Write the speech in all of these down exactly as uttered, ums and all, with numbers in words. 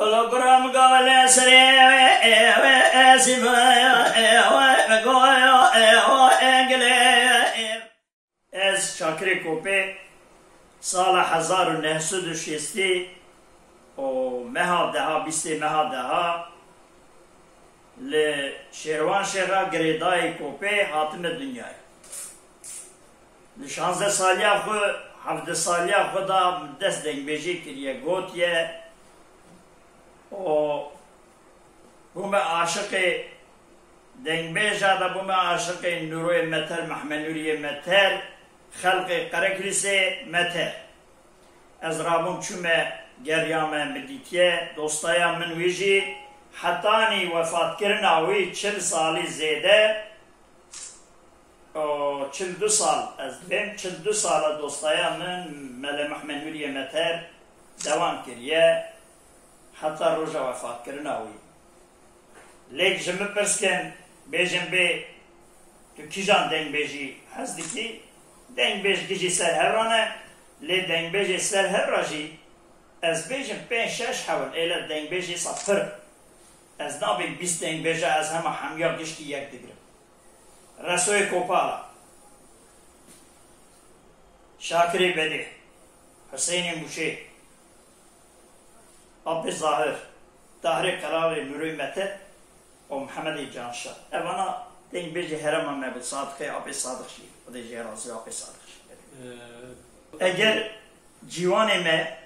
Hologram gale serê wê, ê wê, ê sîmaya, ê wê, me goya, ê wê, ê gilê, ê. Ez Şakirê Kopê, sala hezar û neh sed û şêstî û meha deha, bîstê meha deha, li Şêrwanşêxa girêdayê Kopê hatime dinyayê. Li şazdeh saliya xwe, hevdeh saliya xwe de dest dengbêjê kiriye, gotiye û bûme aşiqê dengbêja de, bûme aşiqê Nûroyê Meter, Mehmed Nûriyê Meter, xelqê Qerekrîsê Meter. Ez rabûm çûme, geriyame, min dîtiye, dostaya min wî jî hetanî wefatkirina wî çil salî zêde, o, çil du sal, ez dibêm, çil du sala dostaya min Mele Mehmed Nûriyê Meter dewam kiriye, heta roja wefatkirina wî. Lêk ji min pirs kin, bêjin bê, tu kîjan dengbêjî hez dikî? Dengbêj gijî ser hev re ne, lê dengbêjê ser hev re jî ez bêjim pênc şeş hev in, êle dengbêjê sa pir. Ez nabêm bîst dengbêja ez hema hemiya giştî yek digirim. Resoyê Kopala, Şakirê Bedê, Husênê Mûşê, Apê Zahir, Tahirê Qerawê, Nûrê Mete û Mihemedê Canşa. Evana dengbêjê herêma me bû, Sadiqê Apê Sadiq jî. Xwedê jê razî, Apê Sadiq jî. Eger ciwanê me,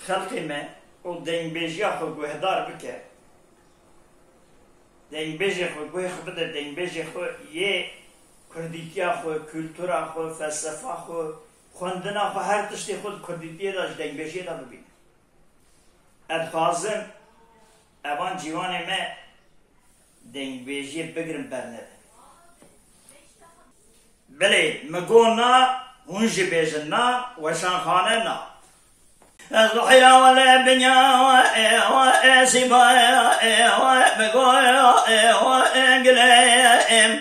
xelkê me û dengbêjiya xwe guhdar bike, dengbêjê xwe, guhê xwe bide dengbêjê xwe, yê kurdîtiya xwe, kultura xwe, felsefa xwe, xwendina xwe, her tiştê xwe di kurdîtiyê de, ji dengbêjiyê de bibîne. Ez dixwazim evan ciwanê me dengbêjiyê bigirin bernedin. Belê, min got na, hûn jî bêjin na, weşanxane na. Ez bi heyra wele binya, ê we, ê sîbaya, ê we, bi goya, ê we, ê gilê, ê.